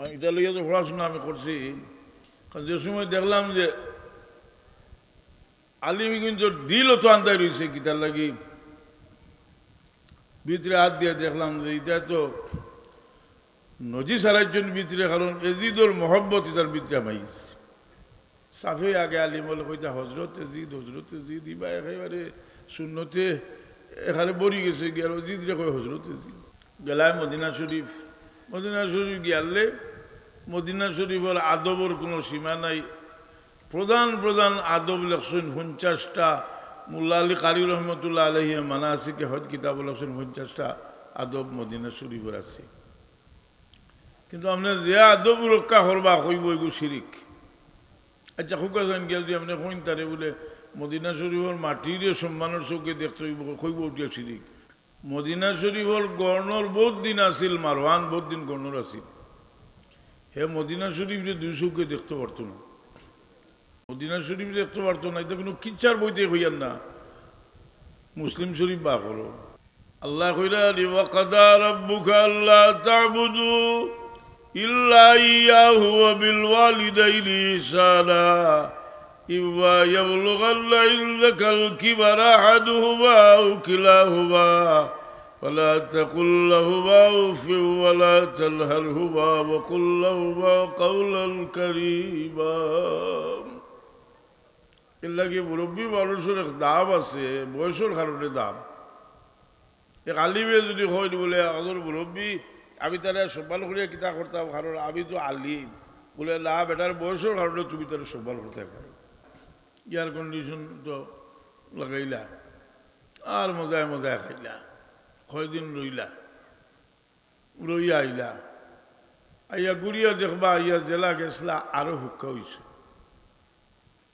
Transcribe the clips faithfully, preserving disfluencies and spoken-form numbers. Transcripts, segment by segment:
ইটা লইয়া তো পড়াশোনা আমি করছি, কারণ যে সময় দেখলাম যে আলিম কিন্তু দিল তো আন্দাই রইছে, কিতার লাগি ভিতরে হাত দিয়া দেখলাম যে ইটা তো নজি সারাইজন ভিতরে, কারণ এজিদর মহব্বত ইটার ভিতরে হামাইছে। সাফে আগে আলিম বলে কইতা, "হজরত এজিদ, হজরত এজিদ", ইবা একেবারে সুন্নতে এখানে বড়ি গেছে, গিয়া এজিদরে কয় হজরত এজিদ। গেলায় মদিনা শরীফ, মদিনা শরীফ গিয়ালে মদিনা শরীফর আদবর কোনো সীমা নাই। প্রধান প্রধান আদব লেখছইন পঞ্চাশটা। মোল্লা আলী কারি রহমতুল্লাহ আলাইহি মানাসিকে হজ কিতাব লেখছইন পঞ্চাশটা আদব মদিনা শরীফর আছে। কিন্তু আপনে যে আদব রক্ষা করবা, কইবো এগু শিরিক। আচ্ছা, খুব কথা গিয়া যদি আপনে কইন তারে বুলে মদিনা শরীফর মাটিরে সম্মানর চোখে দেখতে অইবো, কইবো উঠিয়া শিরিক। মদিনা শরীফর গভর্নর বহুত দিন আছিল, মারওয়ান বহুত দিন গভর্নর আছিল। হে মদিনা শরীফরে দুই চোখে দেখতে পারতো না। মদিনা শরীফরে দেখতে পারতো না, ইটা কোনো কিচ্ছার বইতে কইয়ার না। মুসলিম শরীফ বার করো। আল্লায় কইরা, "وقضى ربك ألا تعبدوا إلا إياه وبالوالدين إحسانا إما يبلغن عندك الكبر أحدهما أو كلاهما فلا تقل لهما أف ولا تنهرهما وقل لهما قولا كريما।" এর লাগি মুরব্বী মানুষর এক দাম আছে, বয়সর কারণে দাম। এক আলিমে যদি কইন বুলে, "আগর মুরব্বী, আমি তারে সম্মান করিয়া কিতা করতাম, কারণ আমি তো আলিম।" বুলে, "না, বেটার বয়সর কারণে তুমি তারে সম্মান করতে পারো।" এয়ার কন্ডিশন তো লাগাইলা, আর মজায় মজায় খাইলা, কয়দিন রইলা, রইয়া আইলা, আইয়া ঘুরিয়া দেখবা, আইয়া যেলা গেছলা আরো ফুক্কা অইছে।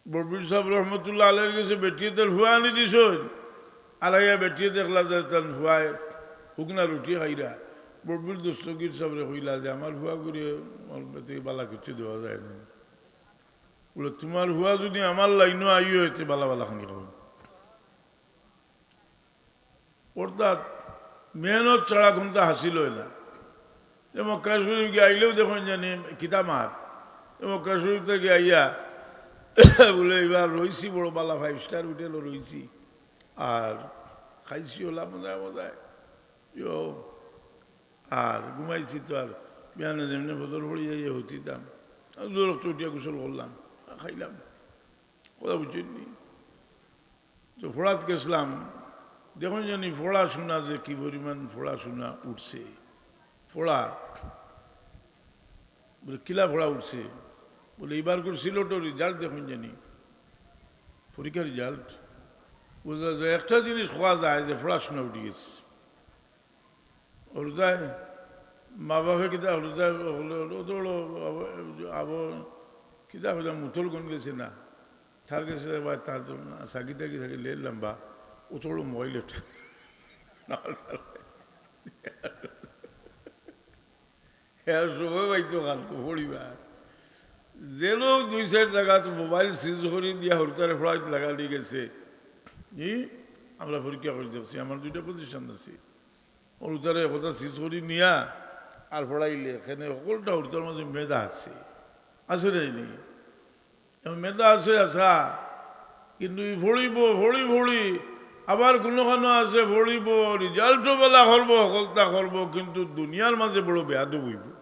বড়পীর সাহেব রহমতুল্লাহ আলাইহির গেছে বেটিয়ে তার ফুয়া আনি দিছইন, আর আইয়া বেটিয়ে দেখলা যে তার ফুয়ায় হুকনা রুটি খাইরা। বড়পীর দস্তগীর সাহেবরে কইলা যে, "আমার ফুয়া ঘুরে, আমার বেটি বালা কিছু দেওয়া যায় না।" বুলে, "তোমার ফুয়া যদি আমার লাইনও আইও, এতে বালা বালা খানি খাও।" অর্থাৎ মেহনত ছাড়া কোনটা হাসিল হয় না। এ মক্কা শরীফ গিয়া আইলেও দেখইন জানি কিতা মাত। এ মক্কা শরীফ থাকি আইয়া বুলে, "এবার রইছি বড় বালা five star হোটেলও রইছি, আর খাইছি ওলা মজায় মজায়, ইয়ো, আর ঘুমাইছি তো, আর বিয়ানে যেমনি ফজর পড়ি যাইয়া হতিতাম, আর জোর তো উঠিয়া গোসল করলাম, আর খাইলাম।" কথা বুঝছেন নি? তো ফোড়াত গেছিলাম, দেখইন জানি ফোড়া সোনা যে কি পরিমাণ ফোড়া সোনা উঠছে। ফোড়া, বুলে, "কিলা ফোড়া উঠছে?" বুলে, "এবার করে সিলেটর রেজাল্ট দেখইন জানি, পরীক্ষার রেজাল্ট।" বুঝা যায়, একটা জিনিস কওয়া যায় যে ফোড়া সোনা উঠি গেছে। হরুতায় মা বাপে কিতা হরুতায় হলো, হলো, অত বড় আবো, আবো, কিতা হইলাম, মুতলগঞ্জ গেছে না, তার গেছে বা তার তো সাকি তাকি থাকে লেট লম্বা, অত বড় মোবাইল একটা। হ্যাঁ, সময় পাইতো কালকে পড়িবার। যে লোক দুই চার জায়গা তো মোবাইল সিজ করি দিয়া হরুতারে ফোড়াইত লাগালি গেছে। ই, আমরা পরীক্ষা করি দেখছি, আমার দুইটা প্রতিষ্ঠান আছে। হরুতারে কথা সিজ করি নিয়া আর ফোড়াইলে, এখানে সকলটা হরুতার মাঝে মেধা আছে, আছে নাই নি? এবং মেধা আছে, আছা, কিন্তু ই ফড়িব, ফড়ি ফড়ি, আবার কোনোখানো আছে ফড়িব, রেজাল্টও বালা করব, সকলতা করব, কিন্তু দুনিয়ার মাঝে বড় বেয়াদব অইব।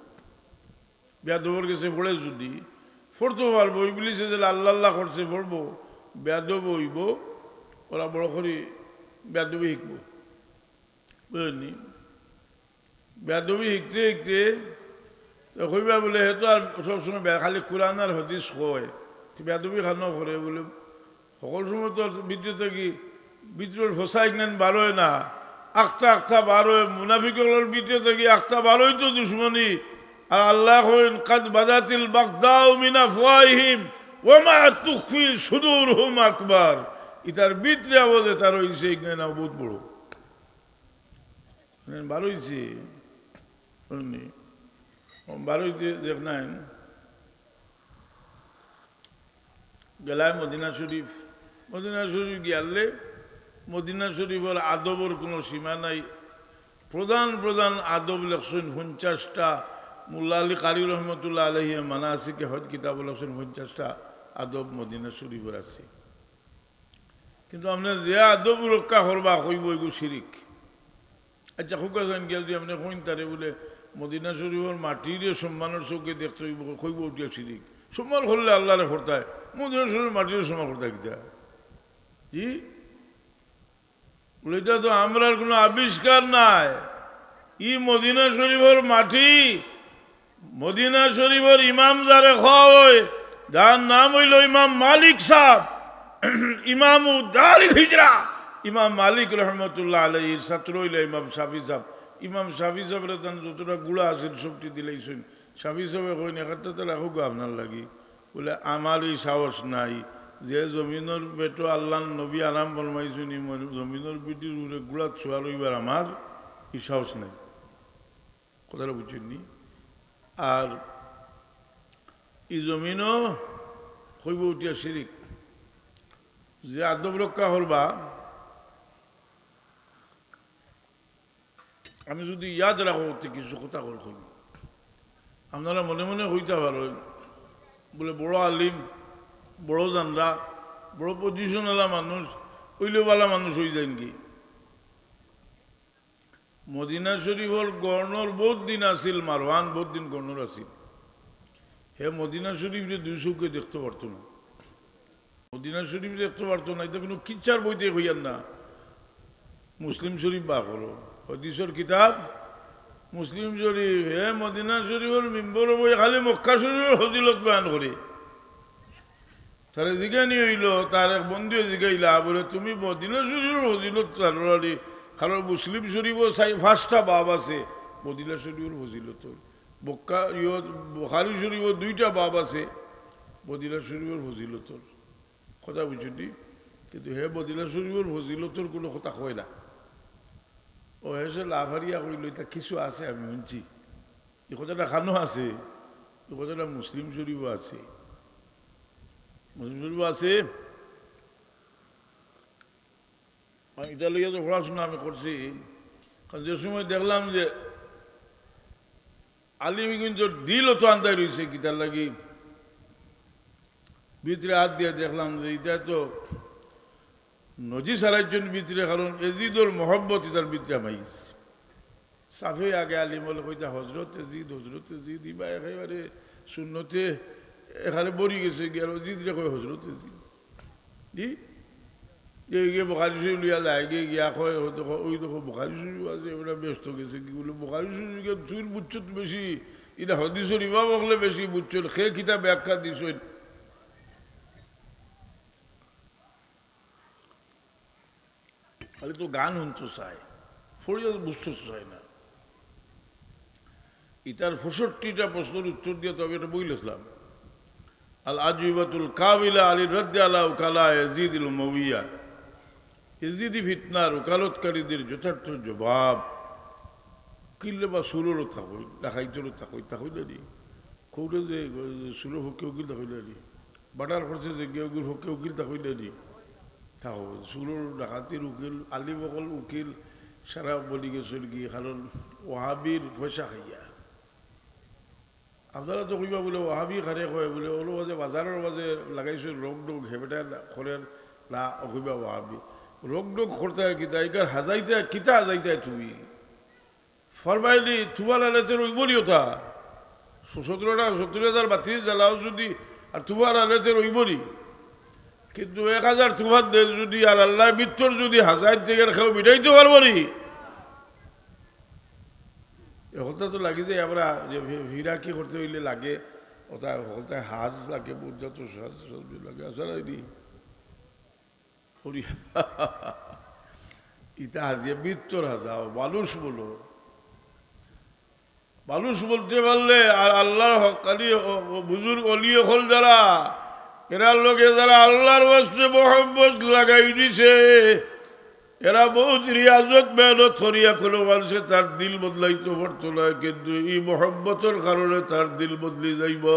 বেয়াদবর গেছে ফড়ে যদি ফড়তো পারবো, ইবলিসে যে আল্লাহ আল্লাহ করছে ফড়বো, বেয়াদব অইব, ওরা বড় করি বেয়াদবি শিখবো। বুঝলেন নি? বেয়াদবি শিখতে শিখতে তো কইবা বুলে, "হে তো আর সবসময় বেয়া, খালি কোরআন আর হাদিস কয়, তো বেয়াদবি খানো করে?" বুলে, "সকল সময় তো ভিতরে থাকি, ভিতরের ফসাইক নেন বারোয় না, আখতা আখতা বারোয়, মুনাফিক অকলর ভিতরে থাকি আখতা বারোয় তো দুশমনি।" আর আল্লাহ কইন, "কাদ বাদাতিল বাগদাউ মিন আফওয়াহিহিম ওয়া মা তুখফি সুদুরহুম আকবার।" ইতার ভিতরে আবার যেটা রইছে, ইগনে না বহুত বড়। মানে বারোইছে, বুঝলি? ও বারোইছে দেখ নাই। গেলায় মদিনা শরীফ, মদিনা শরীফ গিয়ালে মদিনা শরীফর আদবর কোনো সীমা নাই। প্রধান প্রধান আদব লেখছইন পঞ্চাশটা। মোল্লা আলী কারি রহমতুল্লাহ আলাইহি মানাসিকে হজ কিতাবো লেখছইন পঞ্চাশটা আদব মদিনা শরীফর আছে। কিন্তু আপনে যে আদব রক্ষা করবা, কইবো ইগু শিরিক। আচ্ছা, খুব কথা গিয়া যদি আপনে কইন তারে বুলে মদিনা শরীফর মাটিরে সম্মানর চউখে দেখতে অইবো, কইবো উঠিয়া শিরিক। সম্মান করলে আল্লারে করতায়, মদিনা শরীফর মাটিরে সম্মান করতায় কিতা? জি? বুলে, "ইটা তো আমরার কুনু আবিষ্কার নায়, ই মদিনা শরীফর মাটি, মদিনা শরীফর ইমাম যারে কওয়া অয়, যার নাম অইলো ইমাম মালিক সাব, ইমামু দারিল হিজরা।" ইমাম মালিক রহমতুল্লাহ আলাইহির ছাত্র অইলা ইমাম শাফি সাব। ইমাম শাফি সাবরে তান যতটা গুলা আছিল সবটি দিলাইছইন। শাফি সাবে কইন, "একটা তো রাখউক্কা আপনার লাগি।" বুলে, "আমার ই সাহস নাই, যে জমিনর পেটো আল্লার নবী আরাম ফরমাইছইন, ই মর-, জমিনর পিঠির উপরে গুলাত সওয়ার অইবার আমার ই সাহস নাই।" কথাটা বুঝছইন নি? আর ই জমিনও কইবো উঠিয়া শিরিক। যে আদব রক্ষা করবা, আমি যদি ইয়াদ রাখো, তে কিছু কথা কই কইমু। আপনারা মনে মনে কইতা পারইন, বুলে, বড় আলিম, বড় জানরা, বড় পজিশন আলা মানুষ, অইলেও বালা মানুষ অই যাইন কি? মদিনা শরীফর গভর্নর বউত দিন আছিল, মারওয়ান বউত দিন গভর্নর আছিল। হে মদিনা শরীফরে দুই চউখে দেখতো পারতো না। মদিনা শরীফ দেখতো পারতো না, ইটা কুনু কিচ্ছার বইতে কইয়ার না। মুসলিম শরীফ বার করো, হাদিসর কিতাব মুসলিম শরীফ। হে মদিনা শরীফর মিম্বরো বই খালি মক্কা শরীফর ফজিলত বয়ান করে। তারে জিগানি অইলো, তার এক বন্ধুয়ে জিগাইলা, বুলে, "তুমি মদিনা শরীফর ফজিলত জানো না নি?" কারণ মুসলিম শরীফো চাই পাঁচটা বাব আছে মদিনা শরীফর ফজিলতর। বক্কা-, ইয়ো, বুখারী শরীফো দুইটা বাব আছে মদিনা শরীফর ফজিলতর। কথা বুঝছইন নি? কিন্তু হে মদিনা শরীফর ফজিলতর কুনু কথা কয় না। ও হেষে লাফারিয়া কইলো, "ইতা কিছু আছে, আমি হুনছি।" ই কথাটা কানো আছে? ই কথাটা মুসলিম শরীফো আছে। মুসলিম শরীফো আছে। আর ইটা লইয়া তো পড়াশোনা আমি করছি, কারণ যে সময় দেখলাম যে আলিমগঞ্জর দিল তো আন্দাই রইছে, কিতার লাগি ভিতরে হাত দিয়া দেখলাম যে ইটা তো নজিস আরাইছইন ভিতরে, কারণ এজিদর মহব্বত ইতার ভিতরে হামাই গেছে। সাফে আগে আলিম অকলে কইতা, "হজরত এজিদ, হজরত এজিদ", ইবা একেবারে সুন্নতে এখানে বড়ি গেছে গিয়া, আর এজিদরে কয় হজরত এজিদ। জি? যে গিয়া বুখারী শরীফ লইয়া যায়, গিয়া, গিয়া কয়, "ও দেখো, ওই দেখো বুখারী শরীফ আছে, ওটা বেহেস্তো গেছে কি?" বুলে, "বুখারী শরীফ গিয়া চুল বুঝছত বেশি, ইটা হাদিসর ইমাম অকলে বেশি বুঝছইন, হে কিতা ব্যাখ্যা দিছইন।" খালি তো গান হুনতো চায়, ফড়িয়া বুঝতো চায় না। ইতার পঁয়ষট্টিটা প্রশ্নর উত্তর দিয়া তো আমি একটা বই লেখলাম, আল আজওয়াবাতুল কাফিয়া আনির রাদ্দি আলা উকালা ইয়াজিদিল উমাউইয়া। ইয়াজিদি ফিতনার উকালতকারীদের যথার্থ জবাব। উকিলরে বা চুররও থাকইন, ডাকাইতরও থাকইন, থাকইন না নি? কওরে যে চুরর পক্ষে উকিল থাকইন না নি? মার্ডার করছে যে গিয়া উকিল, পক্ষে উকিল থাকইন না নি? থাকইন। চুরর ডাকাতির উকিল, আলিম অকল উকিল, সারা বনি গেছইন গি, কারণ ওয়াহাবির পয়সা খাইয়া। আপনারা তো কইবা বুলে ওয়াহাবি কারে কয় বুলে, অউলো মাঝে বাজারর মাঝে লাগাইছইন রোক ডোক, হে বেটায় করের না, কইবা ওয়াহাবি। রোক ডোক করতায় কিতা, ইকার হাজাইতায়, কিতা হাজাইতায় তুমি? ফরমাইলি, তুফান আইলে তে রইবো নি ওটা। সতেরোটা, সত্তর হাজার বাতি জ্বালাও যদি, আর তুফান আইলে তে রইবো নি। কিন্তু এক হাজার তুফান দেয় যদি, আর আল্লায় মৃত্যুর যদি হাজার থেকে কেউ মিটাইতে পারবো নি? এ কথা তো লাগে যে আমরা যে ফি-, ফিরাকি করতে অইলে লাগে, ওটা হকলতায় হাজ লাগে, বুঝা তো সাজ, সাজ লাগে, আসলে নি। করি। ইতা হাজিয়া ভিতর হাজাও, মানুষ বলো। মানুষ বলতে পারলে, আর আল্লাহর হক্কানি ও, ও বুজুর্গ অলি অকল যারা, এরার লগে যারা আল্লাহর ওয়াস্তে মহব্বত লাগাই দিছে, এরা বহুত রিয়াজত মেহনত করিয়া কোনো মানুষে তার দিল বদলাইতে পারতো না, কিন্তু এই মহব্বতর কারণে তার দিল বদলি যাইব।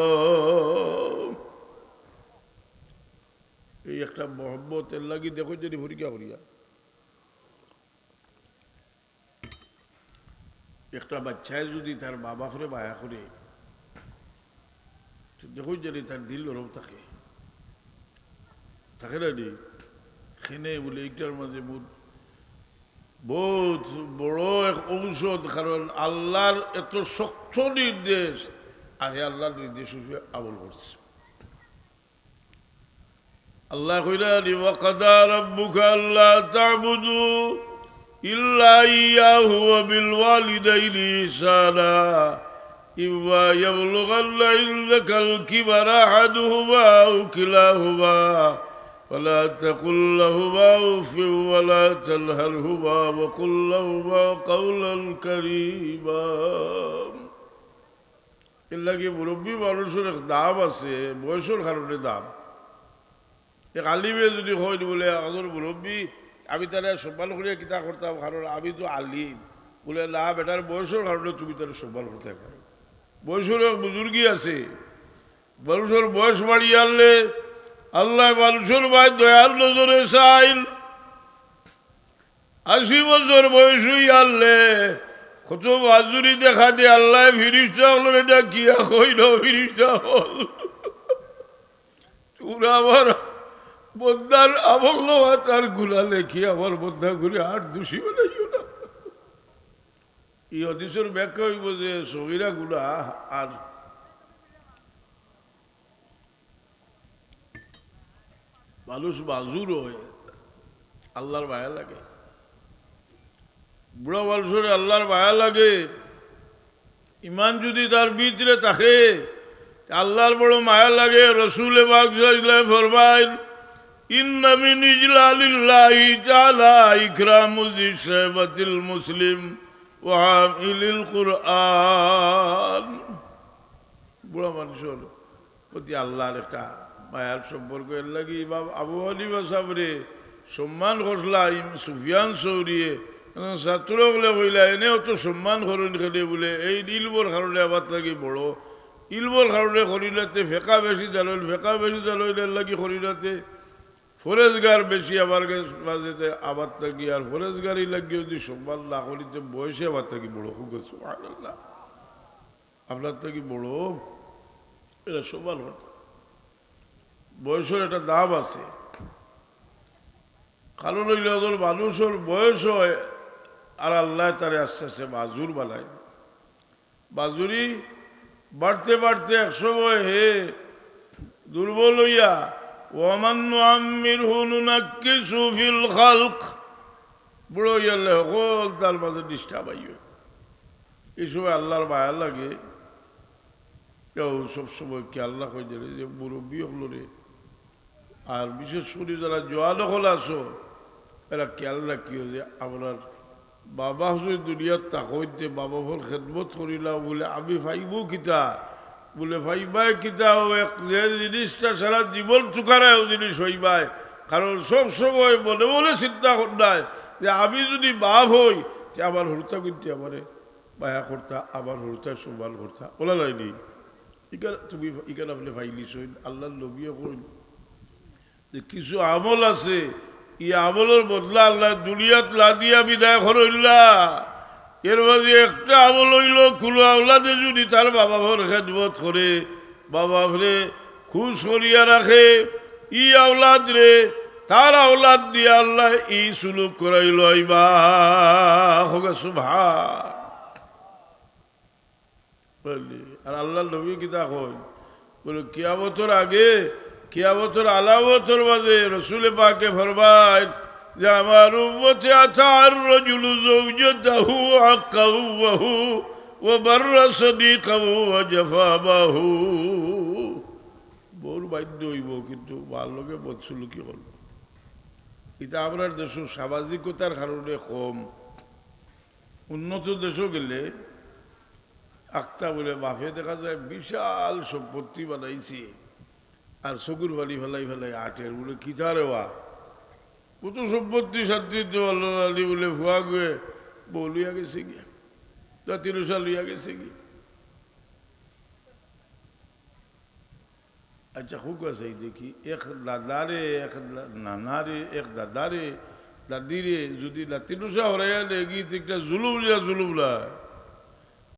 এই একটা মহব্বত, এর লাগি দেখো যদি পরীক্ষা করিয়া। একটা বাচ্চায় যদি তার মা বাপরে মায়া করে, দেখো, যদি তার দিল নরম থাকে, থাকে না নি? খেনে বলে, এইটার মাঝে বহুত, বহুত বড় এক ঔষধ, কারণ আল্লাহর এত শক্ত নির্দেশ, আর হে আল্লাহর নির্দেশ হিসেবে আমল করছে। আল্লাহ কইরা নি, "وقضى ربك ألا تعبدوا إلا إياه وبالوالدين إحسانا إما يبلغن عندك الكبر أحدهما أو كلاهما فلا تقل لهما أف ولا تنهرهما وقل لهما قولا كريما।" এর লাগি মুরব্বী মানুষর এক দাম আছে, বয়সর কারণে দাম। এক আলিমে যদি কইন বলে, "একজন মুরব্বী, আমি তারে সম্মান করিয়া কিতা করতাম, কারণ আমি তো আলিম।" বলে, "না, বেটার বয়সর কারণে তুমি তারে সম্মান করতে পারো।" বয়সর এক বুজুর্গি আছে, মানুষর বয়স বাড়িয়া আনলে আল্লাহ মানুষর মাঝে দয়ার নজরে চাইন। আশি বছর বয়স অইয়া আনলে কত মাজুরি দেখা দে, আল্লাহ ফিরিস্তা অকলরে ডাকিয়া কইন, "ফিরিস্তা অকল, তোরা আমার বন্দার আমলনামাত আর গুনা লেখি আমার বন্দা করে আর দোষী বানাইও না।" এই হাদিসর ব্যাখ্যা অইবো যে সগীরা গুনা আর মানুষ মাজুর অয়, আল্লাহর মায়া লাগে। বুড়া মানুষরে আল্লাহর মায়া লাগে। ইমান যদি তার ভিতরে থাকে, তে আল্লাহর বড় মায়া লাগে। রসুলে পাক সাল্লাল্লাহু আলাইহি ওয়াসাল্লাম ফরমাইন, "إن من إجلال الله تعالى إكرام ذي الشيبة المسلم وحامل القرآن।" বুড়া মানুষর প্রতি আল্লাহর একটা মায়ার সম্পর্ক। এর লাগি ইমাম আবু হানিফা সাহেবরে সম্মান করলা ইম-, সুফিয়ান সৌরিয়ে, কারণ ছাত্র অকলে কইলা, "এনে অত সম্মান করইন কেনে?" বলে, "এই ইলমর কারণে আমার থাকি বড়, ইলমর কারণে করিলাতে, ফেকা বেশি জানইন, ফেকা বেশি জানইন, এর লাগি করিলাতে, ফরেজগার বেশি আমার কাছে, মাঝেতে আমার থাকি, আর ফরেজগারি লাগিও যদি সম্মান না করিতে, বয়সে আমার থাকি বড়।" হোক, সুবহানাল্লাহ। আপনার থাকি বড়, এরা সমান কথা। বয়সর একটা দাম আছে। কারণ অইল, যখন মানুষর বয়স অয়, আর আল্লাহ তারে আস্তে আস্তে মাজুর বানায়। মাজুরি বাড়তে বাড়তে এক সময় হে দুর্বল অইয়া, "ওমান নুআম্মিরহু নুনাক্কিসহু ফিল খালক", বুড়া অইয়া আনলে হকল তার মাঝে disturb আইও। এই সময় আল্লাহর মায়া লাগে, কেউ সব সময় খেয়াল রাখো যে, যে মুরব্বী অকলরে, আর বিশেষ করি যারা জোয়ান অকল আছো, এরা খেয়াল রাখিও যে আপনার বাবা যদি দুনিয়াত থাকইন তে বাবা অকলর খেদমত করিলাও, বলে, "আমি পাইবো কিতা?" বলে, "পাইবায় কিতা? ও এক যে জিনিসটা সারা জীবন চুকারায়, ও জিনিস পাইবায়।" কারণ সব সময় মনে মনে চিন্তা করনায় যে আমি যদি বাপ অই, তে আমার হুরুতা কিন্তু আমারে মায়া করতা, আমার হুরুতায় সম্মান করতা। ওলা নাইনি? ইখান তুমি, ইখান আপনে পাইলিছইন, আল্লাহর নবীয়ে কইন যে কিছু আমল আছে, ই আমলর বদলা আল্লাহ দুনিয়াত না দিয়া বিদায় করইন না। এর মাঝে একটা আমল অইল, কুনু আওলাদে যদি তার বাবা বাপর খেদমত করে, বাবা বাপরে খুশ করিয়া রাখে, ই আওলাদরে তার আওলাদ দিয়া আল্লাহ ই সুলুক করাইল আইবা। হোক সুবহান। বুঝলি? আর আল্লাহর নবী কিতা কইন? বলে, কিয়ামতর আগে, কিয়ামতর আলামতর মাঝে রসুলে পাকে ফরমাইন যে, "আমার উম্মতে আতা আর রাজুলু যাওজাতাহু আক্কাহু ওয়া হু ওয়া বাররা সাদিকাহু ওয়া জাফা মাহু।" বউর বাধ্য অইবো, কিন্তু মার লগে বদসুলুকি করবো। ইটা আমরার দেশো সামাজিকতার কারণে কম। উন্নত দেশো গেলে আখতা বলে বাপে দেখা যায় বিশাল সম্পত্তি বানাইছে, আর চকুর পানি ফালাই ফালাই আটের, বলে, "কিতা রে বা? কত সম্পত্তি শান্তিতে আল্লাহ আলী বলে ফুয়া গুয়ে বউ লইয়া গেছে গিয়া, জাতির উষা লইয়া গেছে গিয়া।" আচ্ছা, খুব আছে, এই দেখি, এক দাদারে, এক দা-, নানারে, এক দাদারে, দাদিরে, যদি লাতিনুসা হরাইয়া নেগি, তো একটা জুলুম ইয়া জুলুম না।